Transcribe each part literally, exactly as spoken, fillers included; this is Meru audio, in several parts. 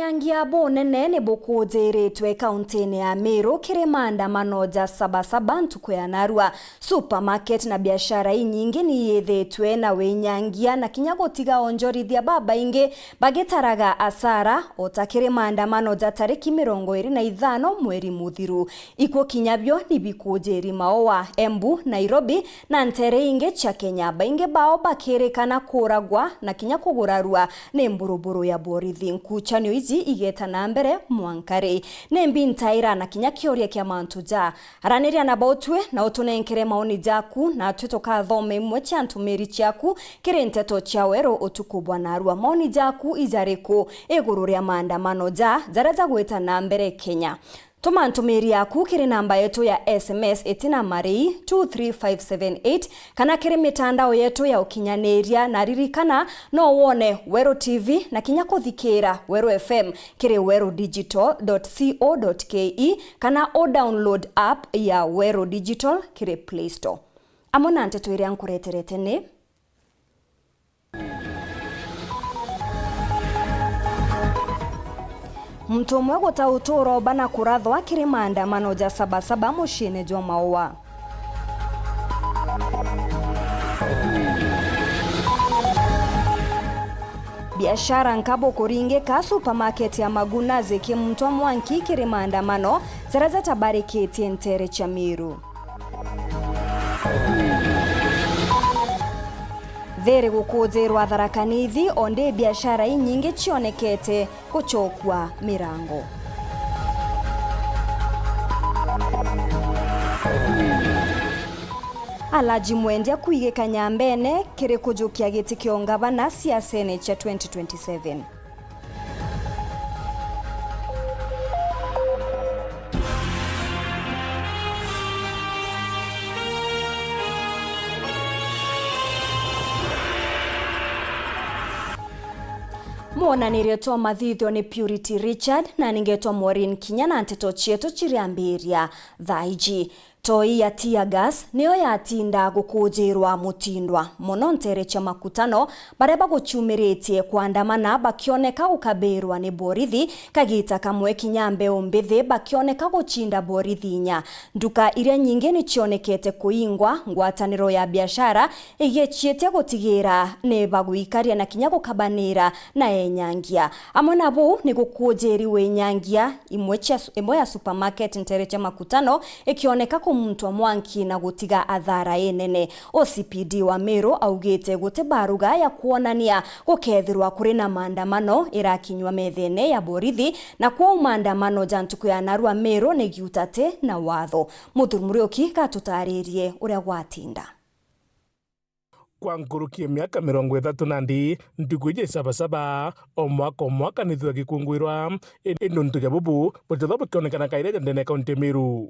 Winyangia bunene ni bukujiritwe kauntine ya Meru kiri maandamano ja Saba Saba ntuku ya narua. Supermarket na biashara inyingi ni iyithitwe na winyangia na kinya gutiga onjorithia babaingi bagitaraga asara, o ta kiri maandamano ja tariki mirongo iri na ithano mweri muthiru. Ikwo kinya bio ni bikujiri Maua, Embu, Nairobi na ntere ingi cia Kenya, baingi bao bakirikana kuragwa na kinya kugurarua ni mburuburu ya borithi. Nkuchanio iji igeta na mbere mwanka ri? Nimbi ntaira na kinya kioria kia mantu ja? Araniria na bautwi na utunenkere maoni jaku, natwi tukathoma imwe cia ntumiri ciaku kiri nteto cia weru utuku bwa narua. Maoni jaku ijariku iguru ria maandamano ja jaria jagwita na mbere Kenya? Tuma ntumiri yaku kiri namba yetu ya S M S itina marii two three five seven eight, kana kiri mitandao yetu ya ukinyaniria, na ririkana no wone Weru T V na kinya kuthikira Weru F M kiri weru digital dot co dot K E, kana u download app ya Weru Digital kiri Play Store. Amwe na nteto iria nkureterete ni: Muntu umwe guta utuuro bana kurathwa kiri maandamano ja Saba Saba muciine jwa Maua. Biashara nkabu kuringika, supermarket ya Maguna zikimuntwa mwanki kiri maandamano jaria jatabarikitie ntere cia Meru. Thiri gukujirwa Tharaka Nithi, o ndi biashara inyingi cionekete gucokua mirango. Alhaji Mwendia kwigika nyambene kiri kujukia giti kia ungavana siasene cia twenty twenty-seven. Mwonanirio twa mathithio ni Purity Richard, na ningetwa Maureen Kinya, na nteto cietu ciriambiria thaa iji. Toi ya tear gas niyo yatinda gukujirwa mutindwa mono ntere cia makutano, baria baguciumiritie kwandamana bakioneka gukabirwa ni borithi, kagita kamwe kinya mbeu mbithi bakioneka gucinda borithi inya. Nduka iria nyingi nicionekete kuingwa, ngwataniro ya biashara igiecitie gutigira ni bagwikaria na kinya gukabanira na enyangia. Amwe na buu ni gukujiri winyangia, imwe cia su-, imwe ya supermarket ntere cia makutano ikioneka kumuntwa mwanki na gutiga athara inene. O C P D wa Meru augite guti baruga ya kwonania gukethirwa kuri na maandamano irakinywa methene ya borithi, na kwou maandamano ja ntuku ya narua Meru ni giutate na watho. Muthuri Muriuki gatutaririe uria gwatinda. Kwa nkuruki ya miaka mirongo ithatu na ndi, ntuku iji Saba Saba o mwaka o mwaka nithithagwa gikungwirwa, indi untu ja bubu butithagwa bukionekana kairi ja ndene ya kaunti ya Meru.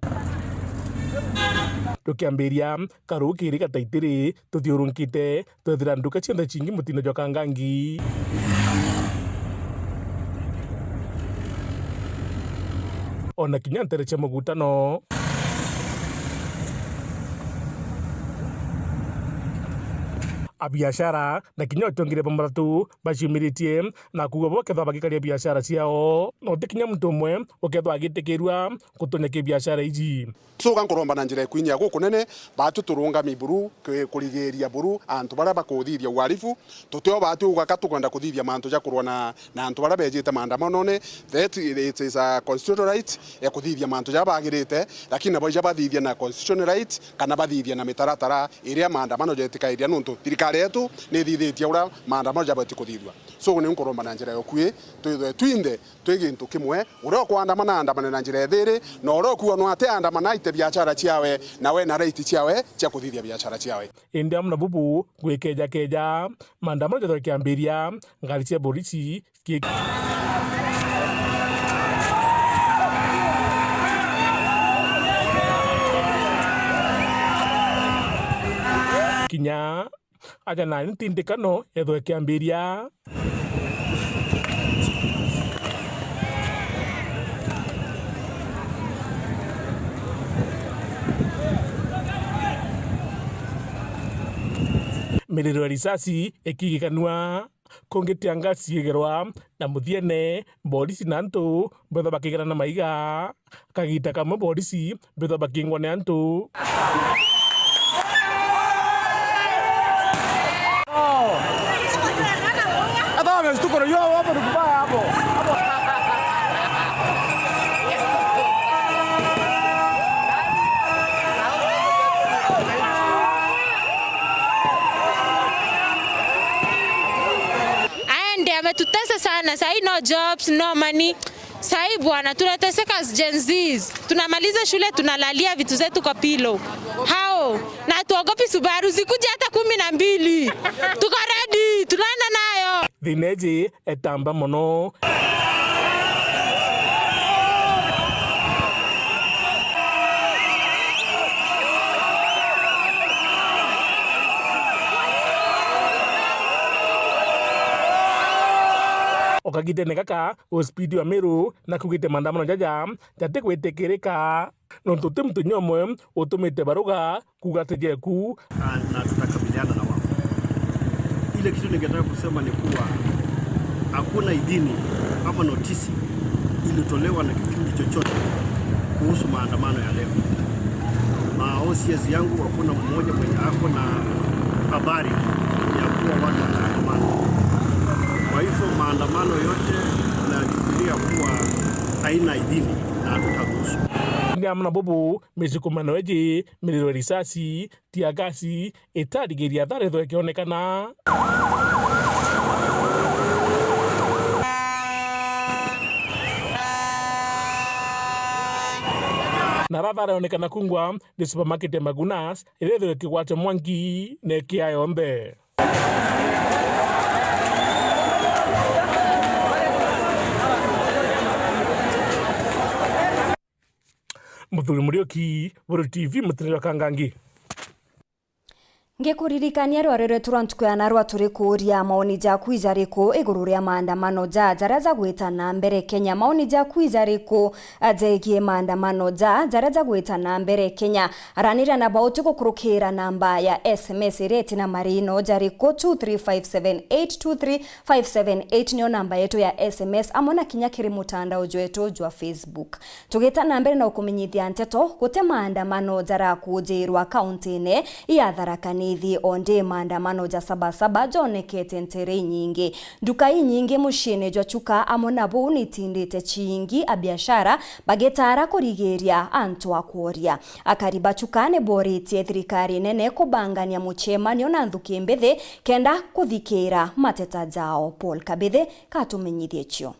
Tukiambiria Karuki iri Gataitiri, tuthiurunkite, twethira nduka cionthe cingi mutindo jwa Kangangi. Ona kinya ntere cia mugutano. Abiashara na kinya atongire ba matatu baciumiritie na kuuga bo bakethwa bagikaria biashara ciao, na uti kinya muntu umwe ukethwa agitikirua gutonya ki biashara iji. Tuga nkuromba na njira ikwinyia gukunene, baatu turungami buru, ki-, kurigiria buru antu baria bakuthithia uhalifu. Tutio baatu uga ka tukwenda kuthithia mantu ja kurwa na, na antu baria bejite maandamanone. That it is a constitutional right ya kuthithia mantu ja bagirite, lakini nabo ija bathithia na constitutional right, kana bathithia na mitaratara iria maandamano jetikairia, nontu thirikari yetu ni ithithitie uria maandamano jabati kuthithua. So, ni nkuromba na njira ya ukui, twithwe twinthe twi gintu kimwe, uria ukwandamana aandamane na njira ithiri, na uria ukuuga no ati aandamana aite biashara ciawe, na we na right ciawe cia kuthithia biashara ciawe. Indi amwe na bubu, gwikejakeja, maandamano jathoe kiambiria, ngari cia borisi ki-, kinya aja na ntindikano yethwe kiambiria. Miriro ya risasi ikigikanua. Kungi tianga ciigerwa, na muthiene, borisi na antu mbethwa bakigerana maiga. Kagita kamwe borisi mbethwa bakingwa ni antu. Aende, ametutesa sana. Sahi no jobs, no money. Sahi bwana, tunateseka as Gen Zs. Tunamaliza shule, tunalalia vitu zetu kwa pillow. How? Na tuogopi Subaru, zikuje hata kumi na mbili. Tuko ready, tunaenda nayo. Thina iji etamba mono. O kagitene gaka, uspidi wa Meru na kugite maandamano jaja jatigwitikirika, nontu ti muntu nyomwe utumite baruga kuuga ati jeku. Ah, na tutakabiliana na wao. Ile kitu ningetaka kusema ni kuwa hakuna idhini ama notisi ilitolewa na kikundi chochote kuhusu maandamano ya leo. Ma O C S yangu hakuna mmoja mwenye ako na habari ya kuwa watu wataandamana. Kwa hivyo maandamano yote tunachukulia kuwa haina idhini na hatutaruhusu. Ni amwe na bubu, micikumano iji, miriro ya risasi, tiagasi, itarigiria athara ithwe ikionekana. Na athara ionekana kungwa ni supermarket ya Magunas, iria ithwe ikigwate mwanki na ikia yonthe. Muthuri Muriuki, Buru T V, Mutinda wa Kangangi. Ngikuririkania rware rwetu rwa ntuku ya narua, turi kuuria maoni jaku ijariku iguru ria maandamano ja jaria jagwita na mbere Kenya? Maoni jaku ijariku jegie maandamano ja jaria jagwita na mbere Kenya? Araniria na bauti gukurukira namba ya S M S iria itina marino jariku two three five seven eight two three five seven eight nio namba yetu ya S M S, amwe na kinya kiri mutandao jwetu jwa Facebook. Tugita na mbere na ukumenyithia nteto, guti maandamano jarakujirwa kauntine ya Tharaka Nithi, o ndi maandamano ja Sabasaba jonekete ntere inyingi. Nduka inyingi muciine jwa Chuka amwe na buu nitindite ciingi, abiashara bagitaara kurigiria antu a kworia. Akari ba Chuka ni boritie thirikari nene kubangania mucemanio na nthuki mbithi kenda kuthikira mateta jao. Paul Kabithi katumenyithie cio.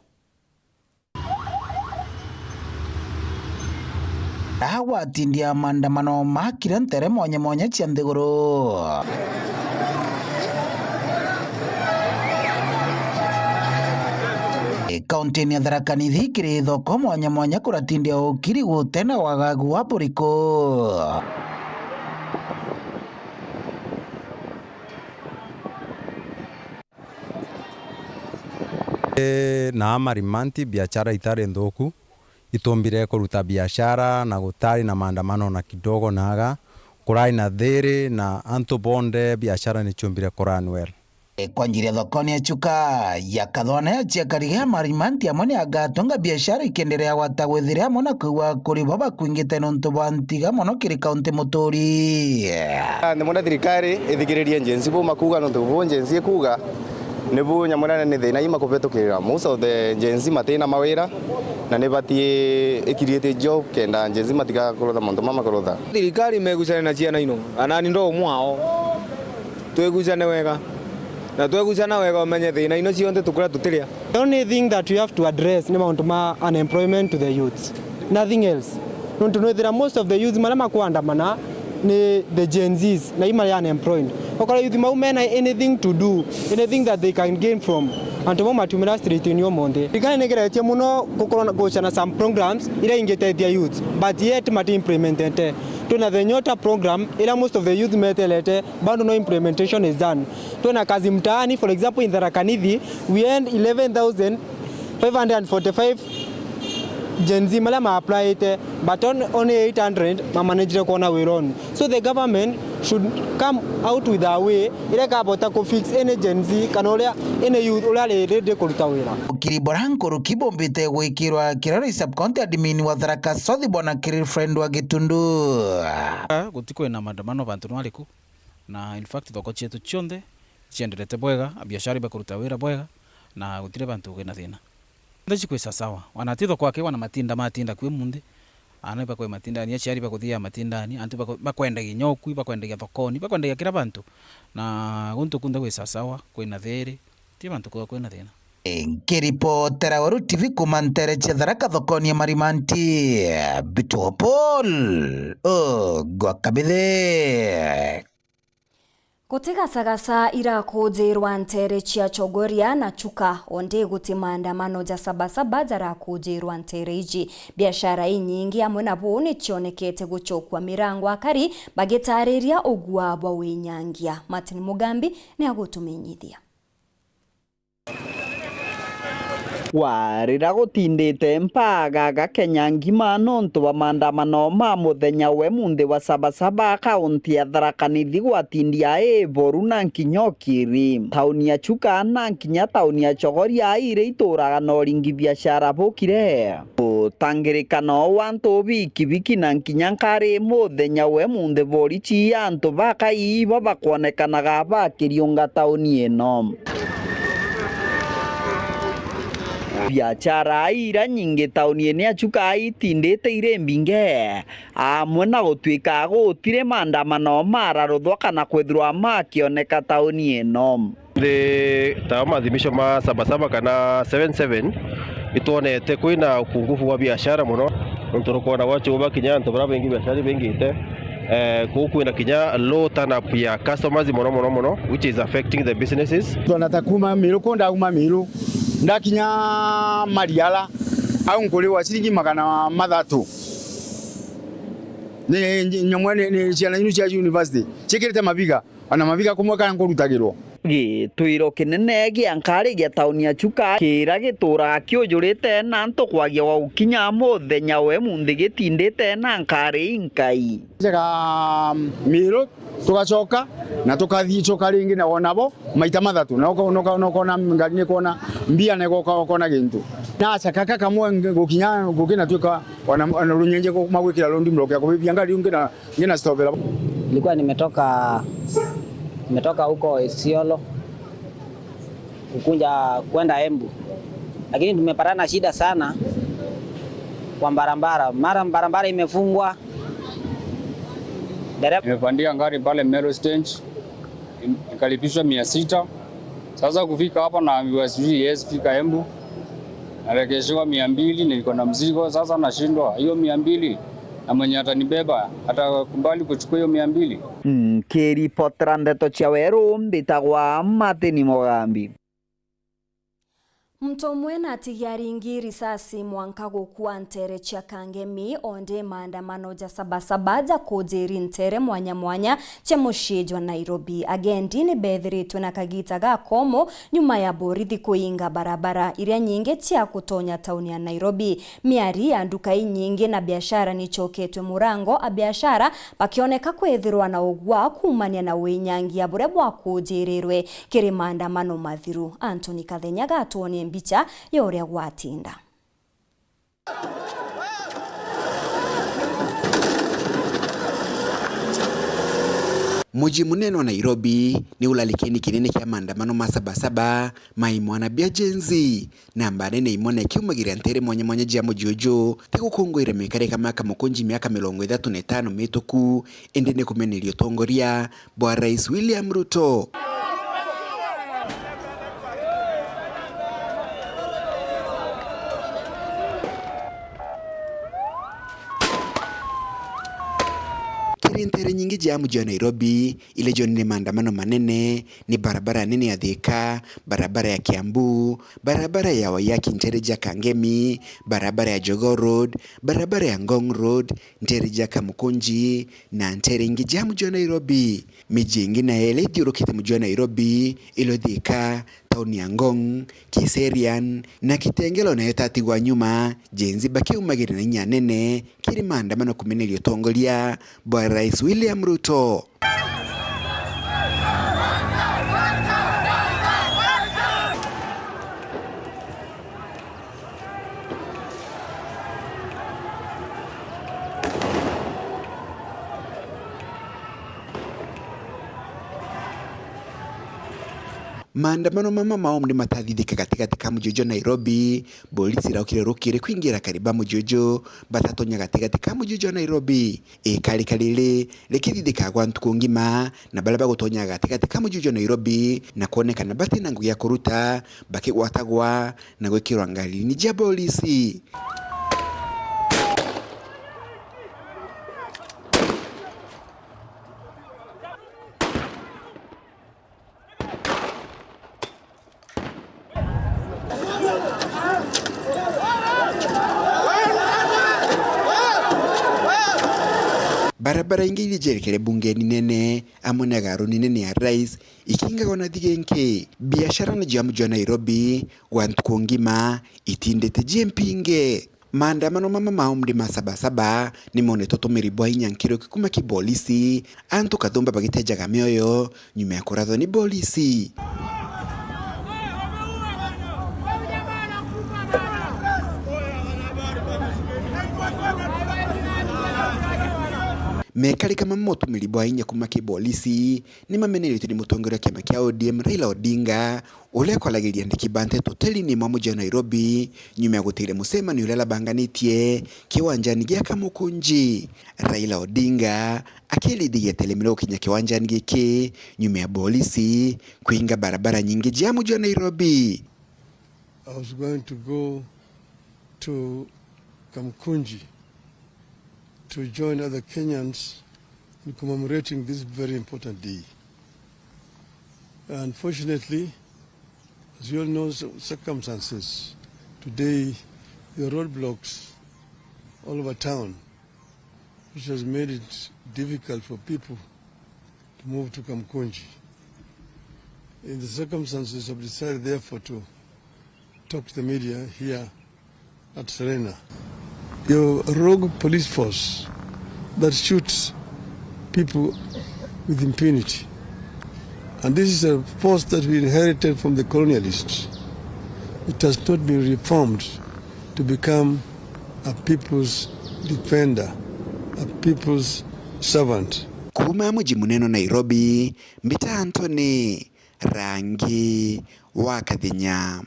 Agwatindia maandamano makire ntere mwanya mwanya cia nthiguru. Kauntini ya Tharaka Nithi kiri thoko mwanya mwanya kuratindia ukiri gute na wagagu wa buriku. Ii, na Marimanti biashara itari nthuku, itumbire kuruta biashara na gutari na maandamano na kidogo naga, kurai na thiri na antu bonthe biashara nichumbire ku run well. Kwanjiria thokoni ya Chuka ya Kathwana ya Chiakariga ya Marimanti amwe ni agatunga biashara ikiendelea gwata gwithire amwe na kwigua kuri bo bakwingite nontu bwa ntiga mono kiri kaunti muturi. Nthimone thirikari ithikiririe Gen Z bu makuuga, nontu bu Gen Z ikuuga nibu nyamwe nene ni thina imakubitukirira. Most of the Gen Z matina mawira na ni bati i create job kenda Gen Z matiga kurutha mauntu mama kurutha. Thirikari megucane na ciana ino, anani ndo umwe ao. Twigucane wega. Na twegucana wega umenye thina ino cionthe tukuria tutiria. The only thing that we have to address ni mauntu ma unemployment to the youths. Nothing else. Nontu nwithira most of the youth maria makwandamana ni the Gen Zs, na i mari unemployed. Okora youth mau mena anything to do, anything that they can gain from, antu mau matiumira street-ini umunthi. Thirikari nigeretie muno gukorwo na, gucana some programs iria ingitethia youth, but yet mati implementete. Twina the Nyota program, iria most of the youth meterete, bado no implementation is done. Twina Kazi Mtaani, for example, in Tharaka Nithi, we had eleven thousand five hundred and forty-five Gen Z maria ma applyite, but on, only eight hundred mamanagire kuona wira unu. So the government should come out with a way iria ikabota ku fix any Gen Z kana uria any youth uria ari ready kuruta wira. Ukiri bora nkuruki bumbite gwikirwa kirore sub county admin wa Tharaka South, bwana Kiri Friend wa Gitundu. Ah, guti kwina maandamano bantu nwariku, na in fact thoko cietu cionthe cienderete bwega, abiashara ibakuruta wira bwega, na gutiri bantu kwina thina. Nthe cikwi sasawa. Wana ti thoko aki wana matinda matinda kwi munthi. Ana bakwe matindani, aciari bakuthia matindani, antu bako-, bakwendagia nyoku, bakwendagia thokoni, bakwendagia kira bantu. Na guntu kunthe gwi sasawa, kwina thiri, ti bantu kwa kwina thina. Nkiripotera Weru T V kuma ntere cia Tharaka thokoni ya Marimanti, Bito Paul, o, gwa Kabithe. Guti gacagaca irakujirwa ntere cia Chogoria na Chuka, ondi guti maandamano ja Sabasaba jarakujirwa ntere iji. Biashara inyingi amwe na buu nicionekete gucokua mirango, akari bagitariria ugua bwa winyangia. Martin Mugambi ni agutumenyithia. Kwarira gutindite mpaa gaga Kenya ngima nontu bwa maandamano ma muthenya we munthi wa Sabasaba kaunti ya Tharaka Nithi gwatindia iboru na nkinya ukiri. Tauni ya Chuka na nkinya tauni ya Chogoria iria ituraga na uringi biashara bukire. Utangirikano wa antu bikibiki na nkinya nkari muthenya we munthi borichi antu bakai iba bakwonekanaga bakiriunga tauni ino. Biachara iria nyingi tauni ino ya Chuka itindite iri mbinge, amwe na gutwika gutiri maandamano mararuthwa kana kwithirwa makioneka tauni ino. Thi ta mathimisho ma Sabasaba kana seven seven, itwonete kwina upungufu wa biashara muno, nontu nukwona gwachuba kinya antu baria baingi biashara ibingite. Eh, kuu kwina kinya low turn up ya customers mono mono mono, which is affecting the businesses. Twona ta kuma Miru, ku ndauma Miru, ndakinya Mariara, au nkurigwa ciringi magana mathatu. Ni, ni, nyamwe ni, ni ciana inu cia university ciikirite mabiga, ona mabiga kumwe kana nkurutagirwo. Gitwiro kinene gia nkari gia tauni ya Chuka kiria gituraga kiujurite na antu kwagia gwa gukinya muthenya we munthi gitindite na nkari inkai. Cega Miru, tugacoka na tukathi, tuka ringi na wona bo maita mathatu, na uka-, na uka-, na ukona ngari ni kwona mbia na uka-, ukona gintu. Na cakaka kamwe nge-, gukinya nguki na twika ona, ona runyenje ku-, magwikira road block ya kubibia ngari ungi na Ngina stopera. Nilikuwa nimetoka, nimetoka huko Isiolo kukunja kwenda Embu, lakini tumepatana shida sana kwa barabara, mara barabara imefungwa, dereva Nimepandia ngari pale Meru stage, im-, nikalipishwa mia sita. Sasa kufika hapa naambiwa sijui yes, fika Embu. Naregeshewa mia mbili, niko na mzigo, sasa nashindwa hiyo mia mbili, na mwenye atanibeba atakubali kuchukua hiyo mia mbili? Nkiripotera ndeto cia Weru, mbitagwa Martin Mugambi. Muntu umwe na atigi aringi risasi mwanka gukua ntere cia Kangemi, ondi maandamano ja Sabasaba jakujiri ntere mwanya mwanya cia mucii jwa Nairobi. Agendi ni bethiritwe na kagita gakomo nyuma ya borithi kuinga barabara iria nyingi cia gutonya tauni ya Nairobi. Miari ya nduka inyingi na biashara nicoketwe murango, abiashara bakioneka kwithirwa na ugwa kuumania na winyangia buria bwakujirirwe kiri maandamano mathiru. Anthony Kathenya gatwonie mbicha ya uria gwatinda. Muji munene wa Nairobi ni ularikeni kinene kia maandamano ma Sabasaba ma imwana bia Gen Z, namba nene imwana ikiumagira ntere mwanya mwanya jia muji uju ti gukunguira mikarika maka mukunji miaka mirongo ithatu na itano mituku, indi ni kumeneria utongoria bwa Rais William Ruto. Kiri ntere nyingi jia muji wa Nairobi, iria joni ni maandamano manene, ni barabara nene ya Thika, barabara ya Kiambu, barabara ya Waiyaki ntere jia Kangemi, barabara ya Jogoo Road, barabara ya Ngong Road, ntere jia Kamukunji, na ntere ingi jia muji wa Nairobi. Miji ingi nayo iria ithiurukite muji wa Nairobi, irio Thika, tauni ya Ngong, Kiserian, na Kitengela nayo itatigwa nyuma, Gen Z bakiumagira na inya nene kiri maandamano kumeneria utongoria bwa Rais William Ruto. Maandamano mama maomri matathithika gatigati ka muji uju jwa Nairobi, polisi iraukire rukiri kwingira kari ba muji uju, batatonya gatigati ka muji uju jwa Nairobi. Ikarika riri rikithithika gwa ntuku ngima, na baria bagutonya gatigati ka muji uju jwa Nairobi na kwonekana batina ngugi ya kuruta, bakigwatagwa na gwikirwa ngarini cia polisi. Barabara ingi iria icierekere bungeni nene amwe na igaru nene ya Rais ikingagwa na thigenki. Biashara na jamu jwa Nairobi gwa ntuku ngima itindite ji mpinge. Maandamano mama maomri ma Sabasaba ni monete utumiri bwa inya nkiruki kuma ki polisi, antu kathumba bagitejaga mioyo nyuma ya kurathwa ni polisi. Mekarika mama utumiri bwa inya kuma ki polisi ni mameneretwe ni mutongoria wa kiama kia O D M Raila Odinga, uria akwaragiria andiki ba nteto hotelini imwe muji wa Nairobi, nyuma ya gutiria mucemanio uria arabanganitie kiwanjani gia Kamukunji. Raila Odinga akirithigia teremire gukinya kiwanjani giki, nyuma ya polisi kwinga barabara nyingi cia muji wa Nairobi. I was going to go to Kamukunji to join other Kenyans in commemorating this very important day. Unfortunately, as you all know, cir-, circumstances today, there are roadblocks all over town, which has made it difficult for people to move to Kamukunji. In the circumstances, I've decided, therefore, to talk to the media here at Serena. Your rogue police force that shoots people with impunity. And this is a force that we inherited from the colonialists. It has not been reformed to become a people's defender, a people's servant. Kuuma muji munene Nairobi, mbita Anthony Rangi wa Kathinya.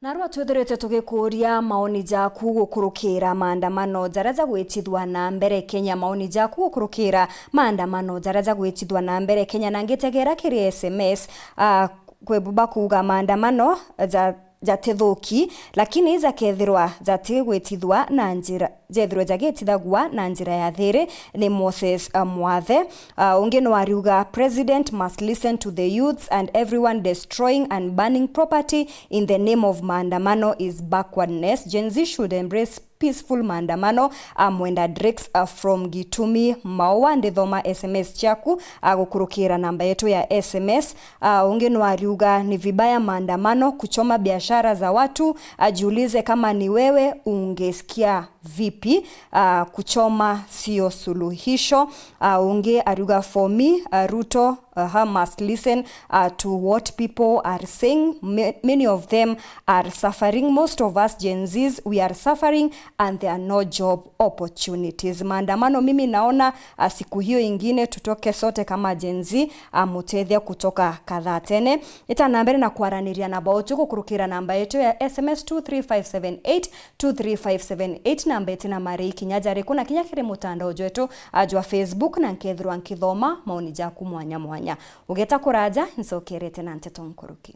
Narua twithirite tugikuuria maoni jaku gukurukira maandamano jaria jagwitithua na mbere Kenya. Maoni jaku gukurukira maandamano jaria jagwitithua na mbere Kenya, na ngitegera kiri S M S, ah, kwi bakuuga maandamano ja, jatithuki, lakini jakethirwa jatigwitithua na njira, jethirwe jagitithagua na njira ya thiri ni Moses, ah, Mwathe. Ah, ungi no ariuga, "President must listen to the youths and everyone destroying and burning property in the name of maandamano is backwardness. Gen Z should embrace peaceful maandamano." Ah, Mwenda Drix, ah, from Gitumi Maua, ndithoma S M S ciaku, ah, gukurukira namba yetu ya S M S. Ah, ungi no ariuga, "Ni vibaya maandamano kuchoma biashara za watu, ajiulize kama ni wewe ungesikia vipi, ah, kuchoma sio suluhisho." Ah, ungi ariuga, "For me, ah, Ruto, aha, must listen, ah, to what people are saying. Ma-, many of them are suffering. Most of us Gen Zs, we are suffering and there are no job opportunities." Maandamano, mimi naona, ah, siku hiyo ingine tutoke sote kama Gen Z, ah, mutethia kutoka Kathatene. Ita na mbere na kwaraniria na bautu gukurukira namba yetu ya S M S two three five seven eight, two three five seven eight, na mbete na mari kinya jariku na kinya kiri mutandao jwetu, ah, jwa Facebook, na nkethirwa nkithoma maoni jaku mwanya mwanya. Ugeta kuraja, ncokerete na nteto nkuruki.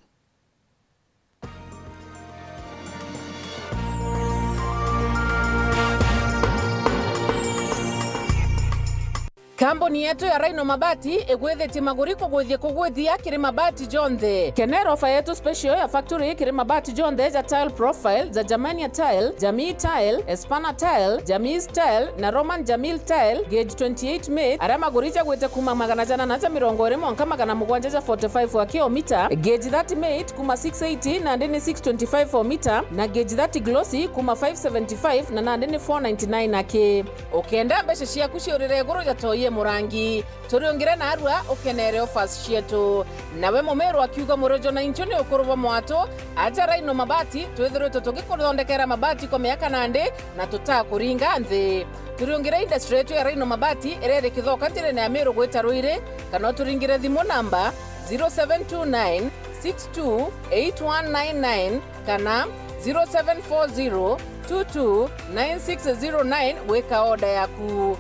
Kambuni yetu ya Rhino Mabati igwithitie maguri kugwithia kugwithia kiri mabati jonthe. Kenera ofa yetu special ya factory kiri mabati jonthe ja tile profile, ja Germania tile, Jamii tile, Espana tile, Jamis tile na Roman Jamil tile, gauge twenty-eight mate, aria maguri jagwite kuma magana jana na ja mirongo iri mwanka magana mugwanja ja forty-five wa kilomita, gauge thirty mate kuma six eighty nandi ni six twenty-five o mita, na gauge thirty glossy kuma five seventy-five na nandi ni four ninety-nine aki. Ukenda mbeca ciaku ciurire iguru ja toi e murangi, turiungire narua ukenere offers cietu. Nawe mumiru akiuga, "Murojo na inchu ni ukuru bwa mwatu, aja Rhino Mabati, twithirwite tugikuthondekera mabati kwa miaka nandi na tutakuringa nthi." Turiungire industry yetu ya Rhino Mabati iria iri Kithoka njirene ya Miru gwita Ruiri, kana uturingire thimu namba zero seven two nine six two eight one nine nine kana zero seven four zero two two nine six zero nine gwika oda yaku.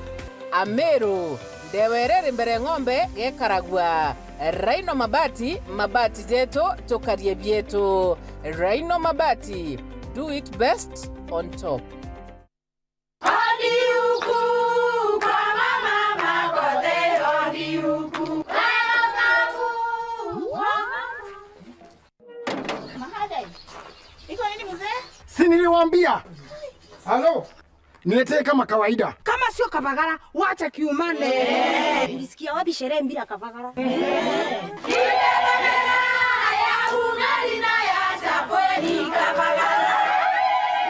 Ameru, ndewa iria iri mbere ng'ombe gekaragua. Rhino Mabati, mabati jetu, tukarie bietu. Rhino Mabati, do it best on top. Odi huku kwa mama Makothe, odi huku. Mahadai. Iko nini mzee? Si niliwaambia? Halo? Niletee kama kawaida. Kama sio kabagara, wacha kiumane. Eh. Ulisikia wapi sherehe bila kabagara?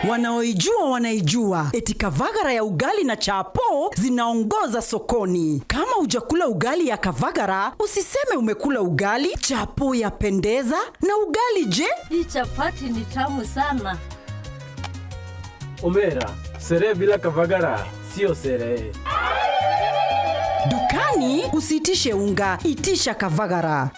Wanaoijua wanaijua, eti kavagara ya ugali na chapo zinaongoza sokoni. Kama hujakula ugali ya kavagara, usiseme umekula ugali. Chapo yapendeza, na ugali je? Hii chapati ni tamu sana. Omera, sherehe bila kavagara sio sherehe. Dukani usiitishe unga, itisha kavagara.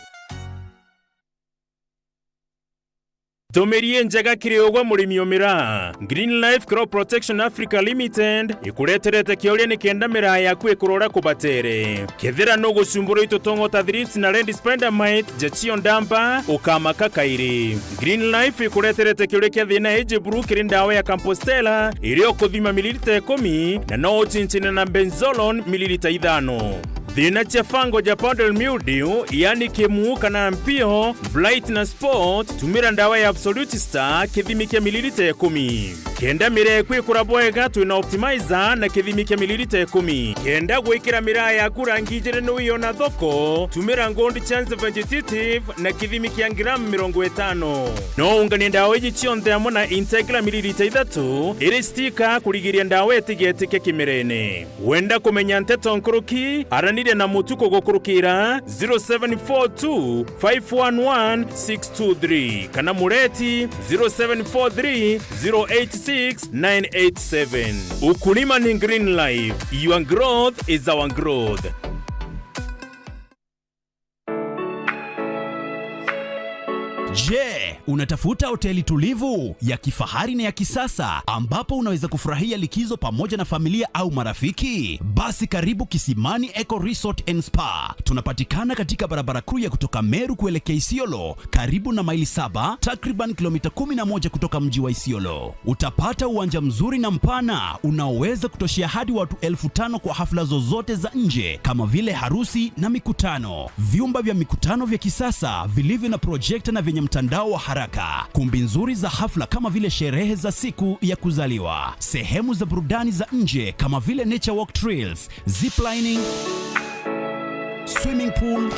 Ntumiri injega kiri ugwe murimi o miraa. Green Life Crop Protection Africa Limited ikureterete kiuria nikenda miraa yaku ikurora kubatere. Kethira nugucumbura itutongo ta thrips na red spider mite, jachio ndamba, ukamaka kairi. Green Life ikureterete kiuria kia thina iji buru kiri ndawa ya Compostela, iria ukuthima mililita ikumi, na no uchinchine na benzolone mililita ithano. Thina cia fungal ja powdery mildew, yani kimu kana mpio, blight na spot, tumira ndawa ya Absolute Star kithimi kia mililita ikumi. Kenda miraa yaku ikura bwega, twina optimizer na kithimi kia mililita ikumi. Kenda gwikira miraa yaku rangi ijiri ni wiona thoko, tumira Gold Chance Vegetative na kithimi kia gramu mirongo itano. No unganie ndawa iji cionthe amwe na Integra mililita ithatu iri stika kurigiria ndawa itigetike kimerene. Wenda kumenya nteto nkuruki, araniria na Mutuku gukurukira zero seven four two five one one six two three kana Mureti zero seven four three zero eight six nine eight seven. Ukulima ni Green Life, your growth is our growth. Je, unatafuta hoteli tulivu, ya kifahari na ya kisasa ambapo unaweza kufurahia likizo pamoja na familia au marafiki? Basi karibu Kisimani Eco Resort and Spa. Tunapatikana katika barabara kuu ya kutoka Meru kuelekea Isiolo, karibu na Maili Saba, takriban kilomita kumi na moja kutoka mji wa Isiolo. Utapata uwanja mzuri na mpana unaoweza kutoshea hadi watu elfu tano kwa hafla zozote za nje kama vile harusi na mikutano. Vyumba vya mikutano vya kisasa vilivyo na projekta na vyenye mtandao wa haraka. Kumbi nzuri za hafla kama vile sherehe za siku ya kuzaliwa. Sehemu za burudani za nje kama vile nature walk trails, zip lining, swimming pool,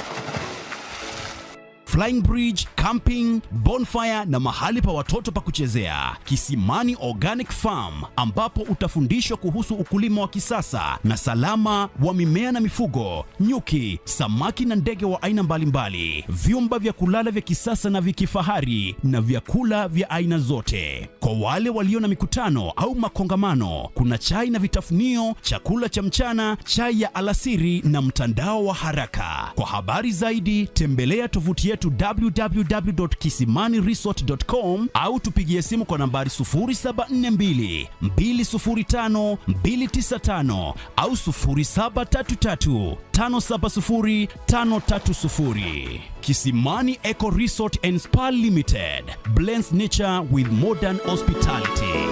flying bridge, camping, bonfire na mahali pa watoto pa kuchezea. Kisimani Organic Farm, ambapo utafundishwa kuhusu ukulima wa kisasa na salama wa mimea na mifugo, nyuki, samaki na ndege wa aina mbalimbali, vyumba vya kulala vya kisasa na vya kifahari na vyakula vya aina zote. Kwa wale walio na mikutano au makongamano, kuna chai na vitafunio, chakula cha mchana, chai ya alasiri na mtandao wa haraka. Kwa habari zaidi, tembelea tovuti yetu w w w dot kisimani resort dot com au tupigie simu kwa nambari sufuri saba nne mbili, mbili sufuri tano, mbili tisa tano au sufuri saba tatu tatu, tano saba sufuri, tano tatu sufuri. Kisimani Eco Resort and Spa Limited blends nature with modern hospitality.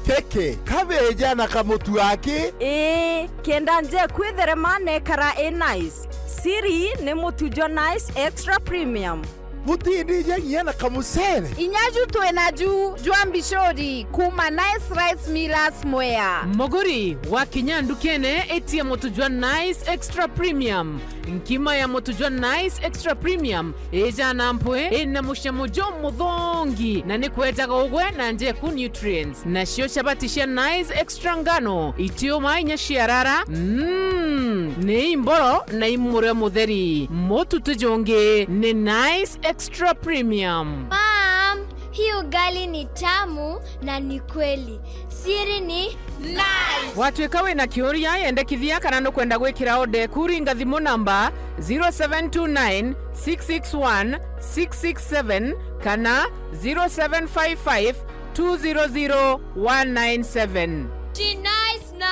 Peke, kabeja na kamutu aki. Ii, kenda nje kwitherema nekara i nice. Siri ni mutu jwa Nice Extra Premium. Butindija nginya na kamucere. Inya ju twina ju jwa mbicuri kuma Nice Rice Millers Mwea. Muguri, wakinya ndukene, itia mutu jwa Nice Extra Premium. Nkima ya mutu jwa Nice Extra Premium ijana mpwi, ina mucamo jumuthongi, na ni kwejaga ugwe na njeku nutrients. Nacio chabati cia Nice Extra ngano, itiuma inya ciarara. Mm, Ni imboro na imurio mutheri. Mututu jungi ni Nice Extra Premium. Mom, hii ugali ni tamu na ni kweli. Siri ni Nice. Watuika wina kiuria, yendekithia kana nukwenda gwikira order eku, ringa thimu namba zero seven two nine six six one six six seven kana zero seven five five two zero zero one nine seven. Ji Nice na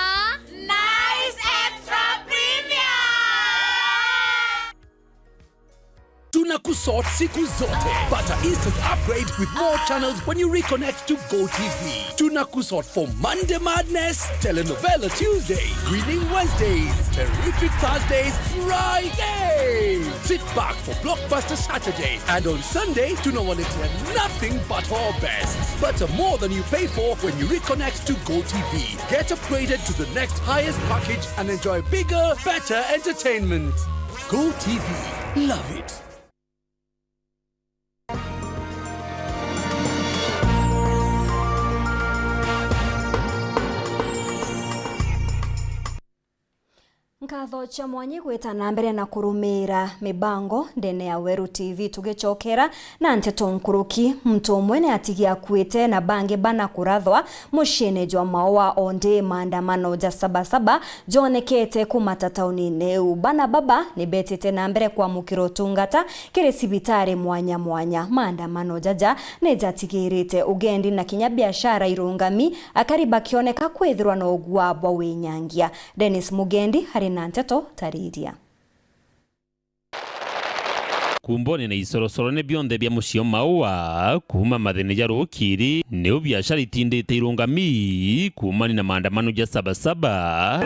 Nice Extra Premium. Tunakusort siku zote. Pata instant upgrade with more channels when you reconnect to Go T V. Tunakusort for Monday Madness, Telenovela Tuesday, Winning Wednesdays, Terrific Thursdays, Friday. Sit back for Blockbuster Saturday, and on Sunday, tunawaletea nothing but our best. Pata more than you pay for when you reconnect to Go T V. Get upgraded to the next highest package and enjoy bigger, better entertainment. Go T V. Love it. Nkatho cia mwanya igwita na mbere na kurumiira mibango ndene ya Weru T V. Tugicokera na nteto nkuruki, muntu umwe ni atigi akuite na bangi bana kurathwa muciine jwa Maua. Ondi maandamano ja Sabasaba jonekete kumata taunine iu. Bana baba ni betite na mbere kwamukira utungata kiri cibitari mwanya mwanya. Maandamano jaja ni jatigirite ugendi na kinya biashara irungami, akari bakioneka kwithirwa na ugua bwa winyangia. Dennis Mugendi ari na nteto tariria. Kumbone na icorocoro ni bionthe bia mucii o Maua, kuuma mathene ja rukiri, niu biashara itindite irungami kuumania na maandamano ja Sabasaba.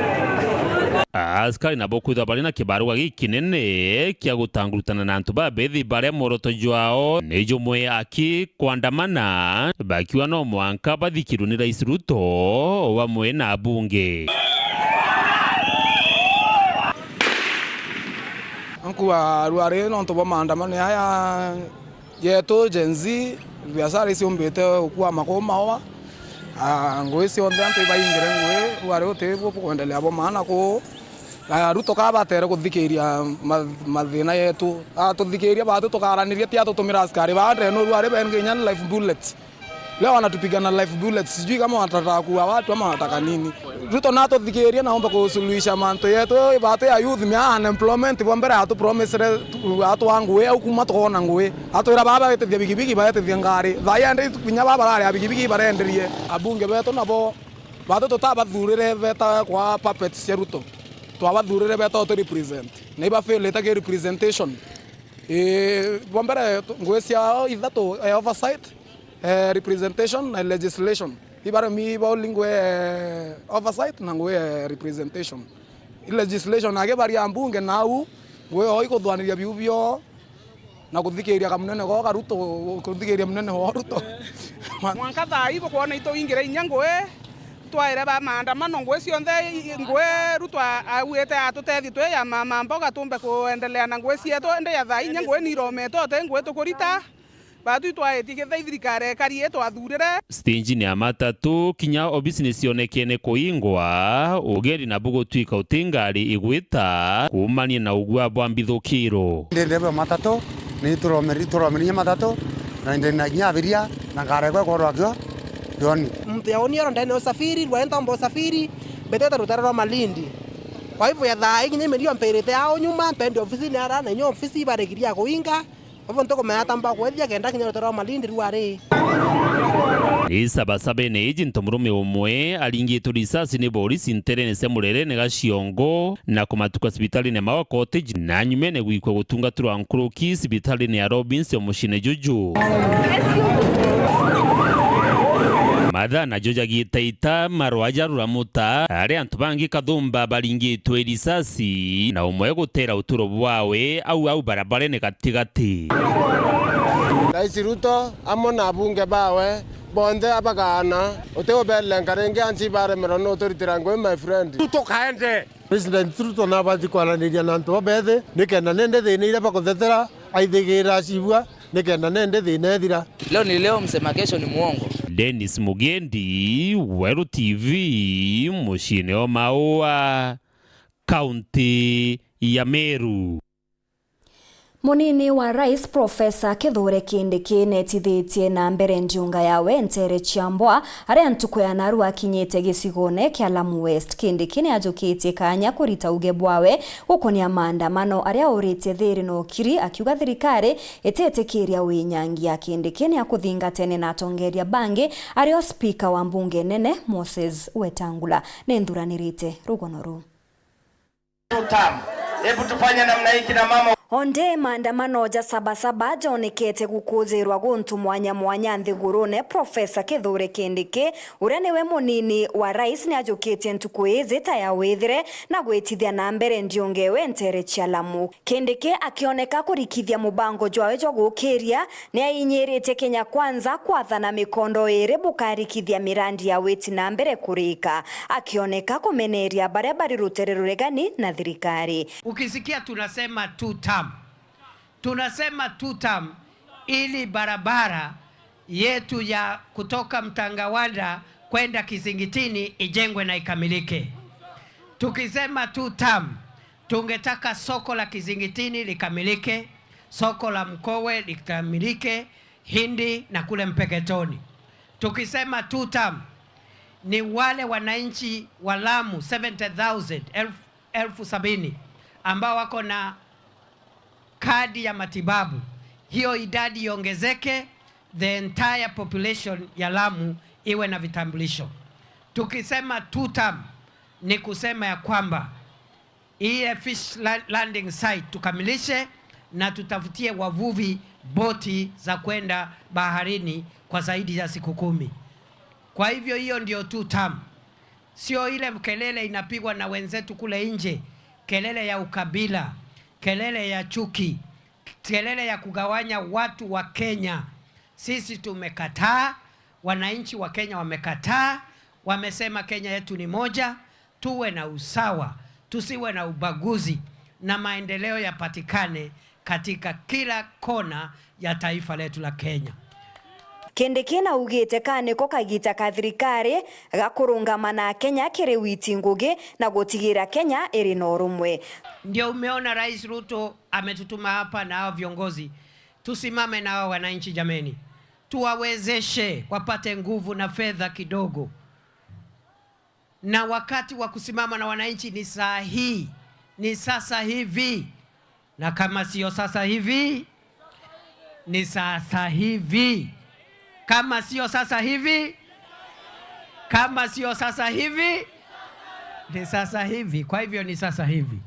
Askari nabo kwithwa bari na kibaruga gikinene kia gutangurutana na antu babethi baria mworoto jwao ni jumwe aki kwandamana, bakiuga no mwanka bathikirwe ni Rais Ruto o bamwe na abunge. Ankuga rwari nontu bwa maandamano yaya yetu Gen Z, biashara iciumbite gukwama kuu Maua. Ah, ngui cionthe antu ibaingire ngui, rwari uti bwo bukwendelea bwa maana kuu. Ah, Ruto kaba atere kuthikiria ma-, mathina yetu. Atuthikiria batu tukaraniria ti atutumira askari baa ndenu rwari benge inya live bullet. Leo wanatupiga na live bullets, sijui kama wanataka kuua watu ama wanataka nini. Ruto natuthikirie na omba kusuluhisha mantu yetu, batu ya youth mia unemployment bwa mbere atu promisere tu-, atwa ngui au kuma tukona ngui. Atwira baba betithia bigibigi baetithia ngari. Thai andi kinya baba barari ya bigibigi barenderie. Abunge betu nabo batu tutabathurire beta kwa puppets cia Ruto. Twabathurire beta utu represent. Na iba fail ita ki representation. Eh, bwa mbere tu-, ngui ciao ithatu, eh, oversight, eh, representation na legislation. Ibaremi ibauli ngui, eh, oversight na ngui, eh, representation. I legislation age bari a mbunge nau, ngui oo ikuthwaniria biu bio na kuthikiria kamunene goo ka Ruto, kuthikiria munene woo Ruto. Mwanka thaa ii bukwona ituingira inya ngui, twaire ba maandamano ngui cionthe, i-, i-, ngui Ruto a-, auite atutethi twi ya mama mboga tumbe kuendelea na ngui cietu, indi ya thaa ii inya ngui niromete uti ngui tukurita. Batu itwaetie kethira thirikari ekari itwathurire. Stage-ini ya matatu, kinya obisi ni cionekene kuingwa, ugendi nabu gutwika uti ngari igwita kuumania na ugua bwa mbithukiro. Ndende bwa matatu, ni turomeri-, turomeririe matatu, na ndende na kinya abiria, na ngari ekwe korwa kio, kioni. Muntu yaoni oro ndene usafiri, rwaenda omba usafiri, mbetete rutere rwa Malindi. Kwa hivyo ya thaa ii kinya mirio mpirite ao nyuma, mpendi ofisini ara, na inya ofisi ibarekiria kuinga. Ovo ntukumenya ata mbakwethia kenda kinya rutere rwa Malindi rwari. Ni Sabasaba-ini iji ntomurume umwe aringitwe risasi ni borisi nterene cia Murerene ga Ciongo na kumatuka cibitalini ya Maua Cottage, na nyumene gwikwa gutungatirwa nkuruki cibitalini ya Robins o muciine juju. Mathaa najo jagiite ita, marwa jarura muta, aria antu bangi kathumba baringitwe risasi, na umwe gutera uturo bwawe au au barabarene gatigati. Rais Ruto amwe na abunge bawe bonthe abagaana, uti ubelenga ringi anci baremerwa ni uturitira ngui, my friend. Ruto kaende. President Ruto nabati kwaraniria na antu babethi, nikenda nende thina iria bakuthetera, aithigira acibua, nikenda nende thina ethira. Leo ni leo, msema kesho ni muongo. Dennis Mugendi, Weru T V, muciine o Maua. kaunti ya Meru. Munini wa Rais Profesa Kithure Kindiki netithitie na mbere ndiunga yawe nteere cia Mbwa, aria ntuku ya naru akinyite gicigone kia Lamu West. Kindiki niajukitie kanya kurita uge bwawe gukonia maandamano aria auritie thiri na ukiri, akiuga thirikari ititikiria winyangia. Kindiki niakuthingatene na atongeria bangi, ario spika wa mbunge nene Moses Wetangula. Ninthuranirite rugono ruu. Two term. Hebu tufanye namna hii, kina mama. Onde maandamano ja Sabasaba jonekete gukujirwa guntu mwanya mwanya nthigurune, Profesa Kithure Kindiki, uria niwe munini wa rais, niajukitie ntuku iji ta ya withire na gwitithia na mbere ndiunga ewe nteere cia Lamu. Kindiki akioneka kurikithia mubango jwawe jwa gukiria, niainyiritie Kenya Kwanza kwathana mikondo iiri bukarikithia mirandi ya witi na mbere kurika, akioneka kumeneria baria bari rutere ruregani na thirikari. Ukisikia tunasema two term, tunasema two term ili barabara yetu ya kutoka Mtangawanda kwenda Kizingitini ijengwe na ikamilike. Tukisema two term, tungetaka soko la Kizingitini likamilike, soko la Mkowe likamilike, Hindi na kule Mpeketoni. Tukisema two term, ni wale wananchi wa Lamu seventy thousand, elfu, elfu sabini, ambao wako na kadi ya matibabu, hiyo idadi iongezeke, the entire population ya Lamu iwe na vitambulisho. Tukisema two term, ni kusema ya kwamba ile fish la-, landing site tukamilishe na tutafutie wavuvi boti za kwenda baharini kwa zaidi ya siku kumi. Kwa hivyo hiyo ndio two term. Sio ile kelele inapigwa na wenzetu kule nje, kelele ya ukabila, kelele ya chuki, kelele ya kugawanya watu wa Kenya. Sisi tumekataa, wananchi wa Kenya wamekataa, wamesema Kenya yetu ni moja, tuwe na usawa, tusiwe na ubaguzi na maendeleo yapatikane katika kila kona ya taifa letu la Kenya. Kindiki naugite ka niko kagita ka thirikari ga kurungama na Kenya kiri witi ngugi na gutigira Kenya iri na urumwe. Ndio umeona Rais Ruto ametutuma hapa na hao viongozi. Tusimame na hao wananchi jameni. Tuwawezeshe wapate nguvu na fedha kidogo. Na wakati wa kusimama na wananchi ni saa hii, ni sasa hivi. Na kama sio sasa hivi, ni sasa hivi. Kama sio sasa hivi, kama sio sasa hivi, ni sasa hivi. Kwa hivyo ni sasa hivi.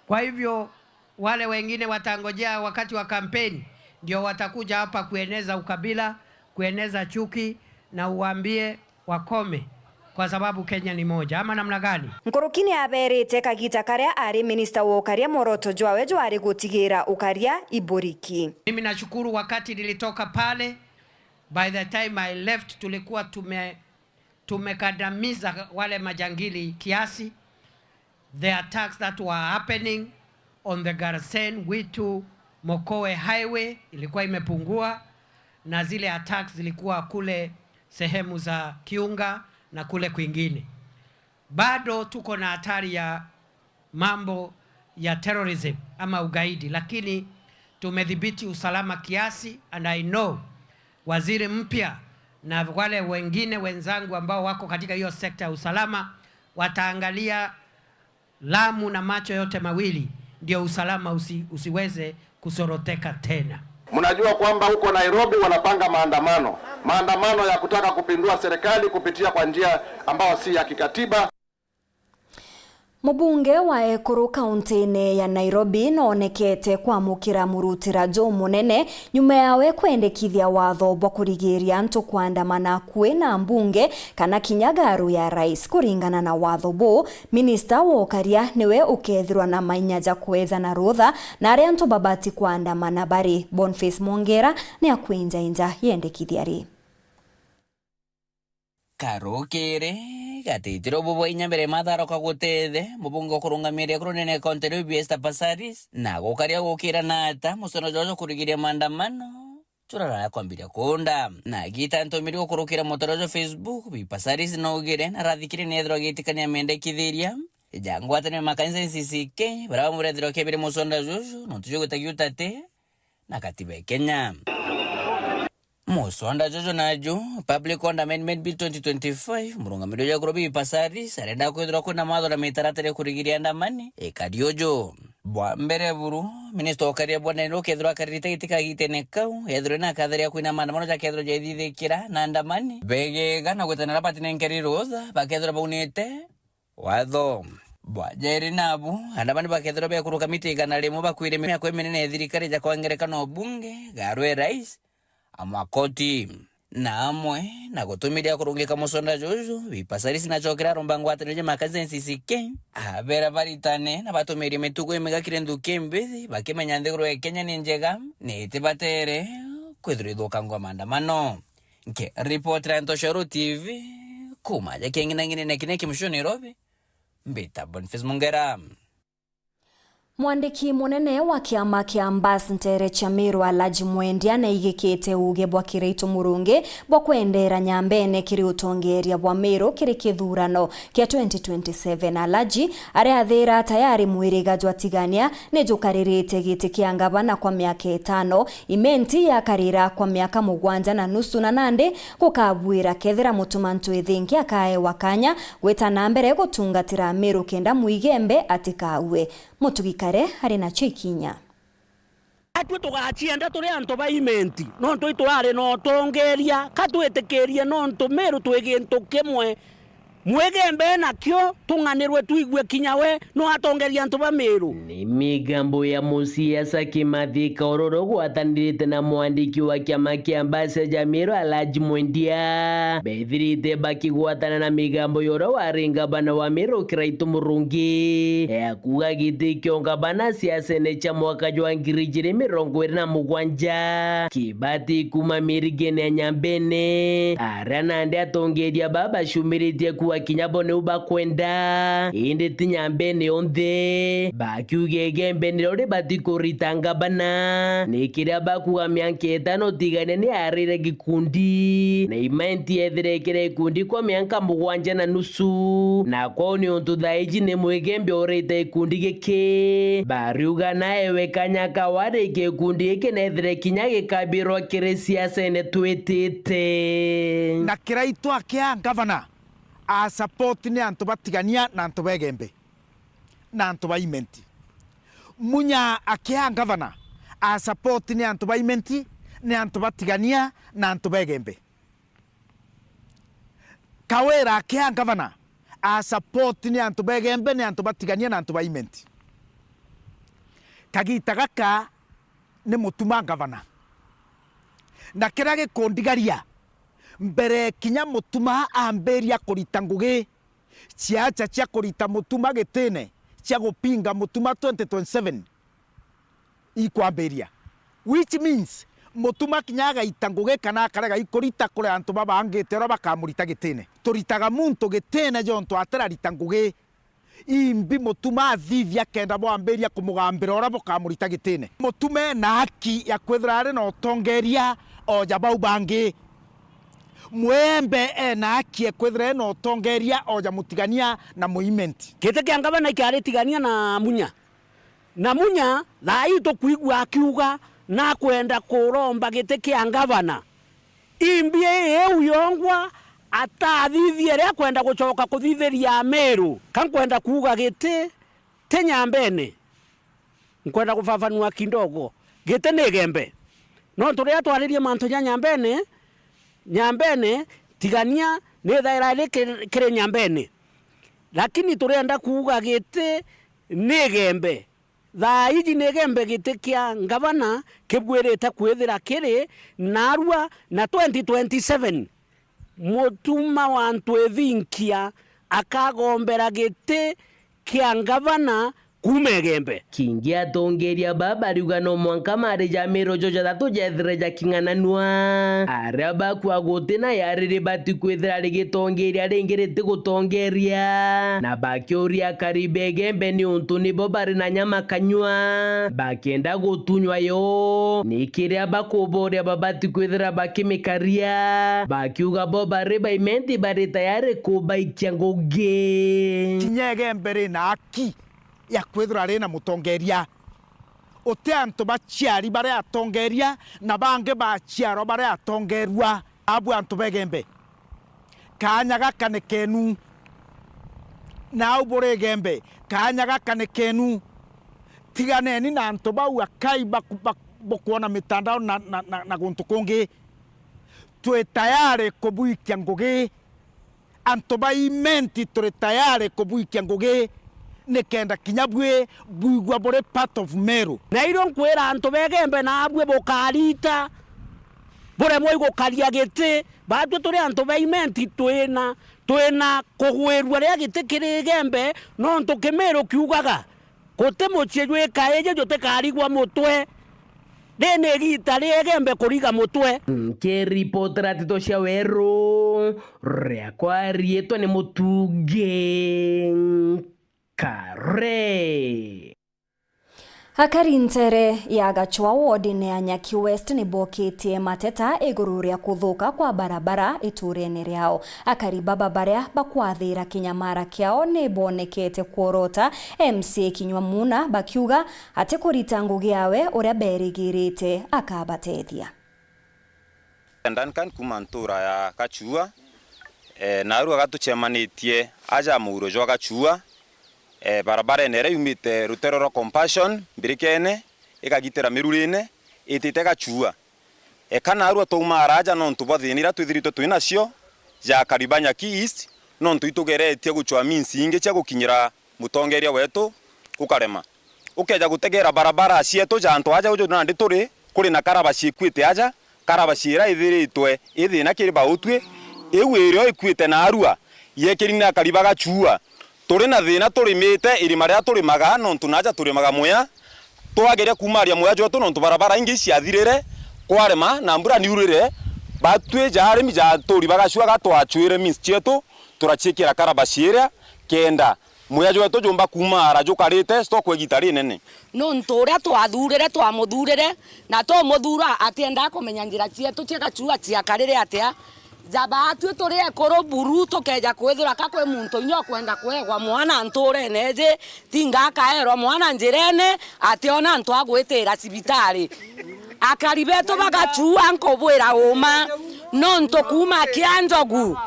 Kwa hivyo wale wengine watangojea wakati wa kampeni, ndio watakuja hapa kueneza ukabila, kueneza chuki, na uwaambie wakome, kwa sababu Kenya ni moja. Ama namna gani? Nkuruki ni aberite kagita karia ari minista wa ukaria, mworoto jwawe jwari gutigira ukaria iburiki. Mimi nashukuru wakati nilitoka pale, by the time I left, tulikuwa tume-, tumekandamiza wale majangili kiasi. The attacks that were happening on the Garsen Witu Mokowe Highway ilikuwa imepungua, na zile attacks zilikuwa kule sehemu za Kiunga na kule kwingine. Bado tuko na hatari ya mambo ya terrorism ama ugaidi, lakini tumedhibiti usalama kiasi, and I know waziri mpya na wale wengine wenzangu ambao wako katika hiyo sekta ya usalama wataangalia Lamu na macho yote mawili, ndio usalama usi-, usiweze kusoroteka tena. Mnajua kwamba huko Nairobi wanapanga maandamano, maandamano ya kutaka kupindua serikali kupitia kwa njia ambayo si ya kikatiba. Mubunge wa Ekuru kaunti-ini ya Nairobi noonekete kwamukira murutira jumunene nyuma yawe kwendekithia watho bwa kurigiria antu kwandamana akui na mbunge kana kinya garu ya rais. Kuringana na watho buu, minista wa ukaria niwe ukethirwa na mainya ja kwejana rutha na aria antu babati kwandamana bari. Boniface Mwongera ni akwinjainja yendekithia ri. Karukiri, gatitiro bubwa inya mbere matharoka gutethe, mubunge ukurungamiria kurunene kaunti riu Esther Passaris, na gukaria gukira na ata musono jojo kurigiria maandamano juraraya kwambiria kuunda. Na gita ntumiri gukurukira mutoro jo Facebook, Bi Passaris naugire na rathikire ni ethirwa agitikania mendekithiria, ja ngwataniro ya makanisa N C C K, baria bamurethirwa kebire musonda juju, nontu jugwita giutati na katiba ya Kenya. Musonda juju naju, Public Order Amendment Bill twenty twenty-five, murungamiri uja Kurubi Pasaris arenda kwithirwa kwina mawatho na mitaratara ya kurigiria andamani ikari uju. Bwa mbere buru, minista ukaria bwa Nairobi ukethirwa akaririte giti kagitene kau, ethirwe na katharia kwina maandamano jakethirwa jaithithikira na andamani begega na gwitana na batinenkeri rutha bakethirwa baunite watho. Bwa jeri nabu, andamani bakethirwa bekuruka miti igana rimwe bakwire miako iminene ya thirikari ja kwa ngerekano bunge, garwe rais, amakoti. Na amwe na gutumiria kurungika musonda juju, Bipasaris nachokera aromba ngwataniro ja makanisa N C C K, abera baritane na batumirie mitugo imiga kiri nthuki mbithi, bakimenya nthiguru ya Kenya ni njega, ni itibatere kwithirwa ithukangwa maandamano. Nkiripotera Ntoshoro T V, kuma ja kieng'inang'inene kiria kimucio Nairobi, mbita Boniface Mungera. Mwandiki munene wa kiama kia Mbas ntere cia Meru Alhaji Mwendia naigikite uuge bwa Kiraitu Murungi bwa kwendera nyambene kiri utongeria bwa Meru kiri kithurano kia twenty twenty-seven. Alhaji aria athira tayari mwiriga jwa Tigania ni jukaririte giti kia ngavana kwa miaka itano, Imenti yakarira kwa miaka mugwanja na nusu, na nandi gukabuira kethira Mutuma Ntwithinki akaewa kanya gwita na mbere gutungatira Meru kenda Mwigembe atikaue. Mutugi Kare ari nacio ikinya. Atwi tugacienda turi antu ba Imenti, nontu iturari na utongeria, ka twitikirie nontu Meru twi gintu kimwe. Mwigembe nakio, tung'anirwe twigue kinya we no atongeria antu ba Meru. Ni migambo ya musiasa Kimathi Kaururu gwatanirite na mwandiki wa kiama kia Mbas ja Meru Alhaji Mwendia. Bethirite bakigwatana na migambo ya uria wari ngavana wa Meru Kiraitu Murungi, ya kuuga giti kio ngavana siasene cia mwaka jwa ngiri ijiri mirongo iri na mugwanja. Kibati kuma mirigene ya Nyambene, aria nandi atongeria baba bacumiritie kuuga kinya bo niu bakwenda, indi ti Nyambene yonthe. Bakiuga Igembe nirio ribati kurita ngavana, ni kiria bakuuga mianka itano Tigania ni arire gikundi, na Imenti ethire ikire gikundi kwa mianka mugwanja na nusu, na kwou ni untu thaa iji ni Mwigembe urite gikundi giki. Bariuga naewe kanya ka warikia gikundi giki nethire kinya gikabirwa kiri siasene twitite. Na Kiraitu akia ngavana, a support ni antu ba Tigania na antu ba Igembe na antu ba Imenti. Munya akia ngavana, a support ni antu ba Imenti, ni antu ba Tigania na antu ba Igembe. Kawira akia ngavana, a support ni antu ba Igembe, ni antu ba Tigania na antu ba Imenti. Kagita gaka ni Mutuma ngavana. Na kiria gikundigaria, mbere kinya Mutuma ambiria kurita ngugi, ciacha cia kurita Mutuma gitine cia gupinga Mutuma twenty twenty-seven ikwambiria, which means Mutuma kinya agaita ngugi kana akarega ikurita kuri antu babangite uria bakamurita gitine. Turitaga muntu gitine jontu atirarita ngugi. Imbi Mutuma athithia kenda bwambiria kumugambira uria bukamurita gitine. Mutuma ena haki ya kwithira ari na utongeria o ja bau bangi. Mwigembe ena haki ya kwithira ena utongeria o ja Mutigania na Muimenti. Giti kia ngavana ikiari Tigania na Munya. Na Munya, thaa ii tukwigua akiuga nakwenda kuromba giti kia ngavana. Imbi iu yongwa atathithie ria kwenda gucoka kuthithiria Amiru. Ka nkwenda kuuga giti ti Nyambene. Nkwenda gufafanua kidogo. Giti ni Igembe. Nontu riria twaririe mantu ja Nyambene, Nyambene, Tigania, ni thaira iri ki-, kiri Nyambene. Lakini turienda kuuga giti ni Igembe. Thaa iji ni Igembe giti kia ngavana kibwirite kwithira kiri narua na twenty twenty-seven. Mutuma wa Ntwithinkia akagombera giti kia ngavana kuuma Igembe. Kingi atongeria baa bariuga no mwanka marija mirojo jathatu jethire jaking'ananua. Aria bakua guti na yariri bati kwithira rigitongeria ringi ritigutongeria. Na bakiuria akari ba Igembe niuntu nibo bari na nyama kanyua, bakienda gutunywa yo. Ni kiria bakuboria babati kwithira bakimikaria, bakiuga bo bari ba Imenti bari tayari kubaikia ngugi. Kinya Igembe rina haki ya kwithirwa rina mutongeria. Uti antu baciari bari atongeria na bangi baciarwa bari atongerua. Abu antu ba Igembe, kaanya gaka ni kenu. Nau buri Igembe, kaanya gaka ni kenu. Tiganeni na antu bau akai baku-, bak-, bukwona mitandao na, na, na, na guntu kungi. Twi tayari kubuikia ngugi. Antu ba Imenti turi tayari kubuikia ngugi nikenda kinya bui bwigua buri part of Meru. Na irio nkwira antu ba Igembe, nabui bukarita, buremwe igukaria giti. Batwi turi antu ba Imenti twina, twina kugwirua riria giti kiri Igembe, nontu Kimiru kiugaga, guti mucii jwi kaiji jutikarigwa mutwe. Ri ni igiita ria Igembe kuriga mutwe. Nkiripotera nteto cia Weru, riakwa riitwa ni Mutungi Kare. Akari ntere ya Gachua wodine ya Nyaki West ni bokitie mateta iguru ria kuthuka kwa barabara iturene riao. Akari baba baria bakwathira kinyamara kiao ni bonekete kworota M C A Kinyua Muna, bakiuga ati kurita ngugi yawe uria berigirite akabatethia. Duncan kuuma ntuura ya Gachua, eh, naarua gatucemanitie aja muuro jwa Gachua, eh, barabarene iria yumite rutero rwa Compassion mbirikene, ikagitira mirurine, itite Gachua. Eka naarua twauma araja nontu bwa thiina iria twithiritwe twi nacio ja akari ba Nyaki East, nontu itugeretie gucwa means ingi cia gukinyira mutongeria wetu gukarema. Ukeja gutegera barabara cietu ja antu aja uju nandi turi, kuri na karabaci ikuite aja, karabaci iria ithiritwe i thiina kiri bautwi, iu irio ikuite naarua, yekirine akari ba Gachua. Turi na thiina turimite irima riria turimaga, nontu naaja turimaga muya, twageria kuumaria muya jwetu nontu barabara ingi iciathirire, kwarema na mbura niurire, batwi ja arimi ja aturi ba Gachua ga twacwire means cietu, turaciikira karabaci iria, kenda muya jwetu jumba kuumaara jukarite stock igiita rinene. Nontu uria twathurire, twamuthurire, na tumuthuura atiendaa kumenya njira cietu cia Gachua ciakarire atia. Ja batwi turi ekuru buru, tukeja kwithirwa ka kwi muntu inya ukwenda kuegwa mwana ntuurene iji, tinga akaerwa mwana njirene, ationa antu a gwitiira cibitari. Akari betu ba Gachua nkubwira uuma, nontu kuuma kia njogu,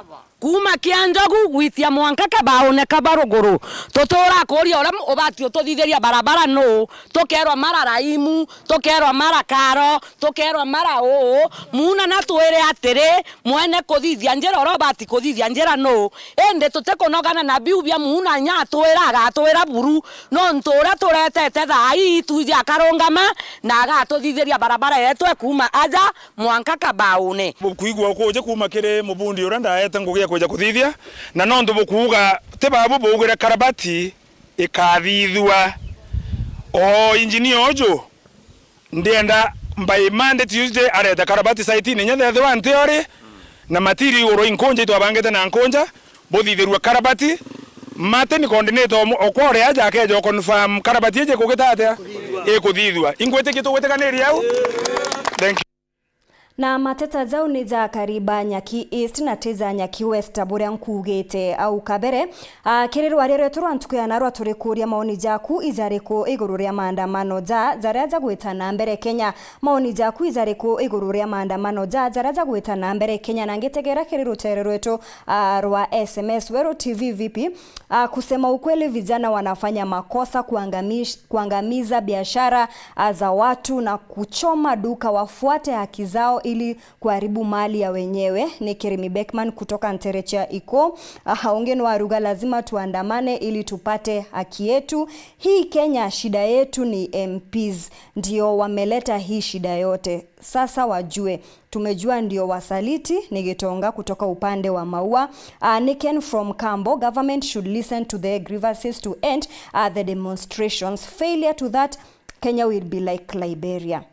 kuuma kia njogu gwitia mwanka kabaune kaba ruguru, tutuura kuuria uria ubati ututhithiria barabara nuu? Tukeerwa mara Raimu, tukeerwa mara Karo, tukeerwa mara uu. Muuna na twire atiri, mwene kuthithia njira uria ubati kuthithia njira nuu? Indi tutikunogana na biu bia Muuna, inya atwira, agatwira buru, nontu uria turetete thaa ii twiji akarungama na agatuthithiria barabara yetu ekuuma aja mwanka kabaune. Bukwigua ukuuji kuuma kiri mubundi uria ndaete ngugi ya kwija kuthithia, na nontu bukuuga ti babu buugire karabati ikathithua. O injinia uju ndienda by Monday, Tuesday arete karabati site-ini inya thethirwa ntiori na matiri iguru inkunja itwabangite na nkunja, buthithirua karabati. Martin coordinator omu-, okwa uri aja akeja o confirm karabati iji ikugita atia? Ikuthithua. Ingwitikia tugwitikaniria au? Thank you. Na mateta jau ni ja akari ba Nyaki East na ti ja Nyaki West, ta buria nkuugite au kabere. Ah, kiri rwaria rwetu rwa ntuku ya narua turi kuuria maoni jaku ijariku iguru ria maandamano ja, jaria jagwita na mbere Kenya. Maoni jaku ijariku iguru ria maandamano ja, jaria jagwita na mbere Kenya? Na ngitegera kiri rutere rwetu, ah, rwa S M S. Weru T V vipi? Ah, kusema ukweli, vijana wanafanya makosa kuangamish-, kuangamiza biashara, ah, za watu na kuchoma duka. Wafuate haki zao ili kuharibu mali ya wenyewe. Ni Kirimi Beckman kutoka Nterecha Iko. Aha, ungi nwaruga lazima tuandamane ili tupate haki yetu. Hii Kenya shida yetu ni M Ps, ndio wameleta hii shida yote. Sasa wajue, tumejua ndio wasaliti. Ni Gitonga kutoka upande wa Maua. Uh, ni Ken from Kambo, government should listen to the grievances to end uh, the demonstrations. Failure to that, Kenya will be like Liberia.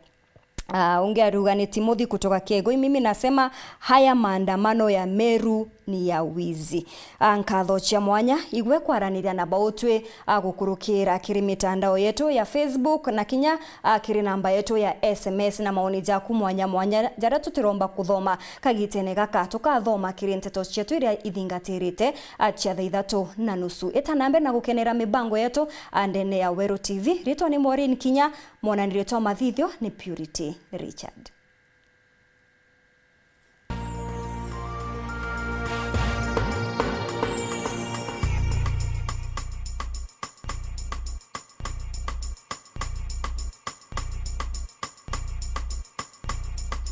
Uh, ungi aruga ni Timothy kutoka Kiegoi. Mimi nasema haya maandamano ya Meru ni ya wizi. Uh, nkatho cia mwanya igwe kwaraniria na bautwi uh, gukurukira kiri mitandao yetu ya Facebook na kinya uh, kiri namba yetu ya S M S, na maoni jaku mwanya mwanya jaria tutiromba kuthoma kagitene gaka. Tukathoma kiri nteto cietu iria ithingatirite uh, cia thaa ithatu na nusu. Ita na mbere na gukenera mibango yetu uh, ndene ya Weru T V. Ritwa ni Maureen Kinya, mwananirio twa mathithio ni Purity Richard.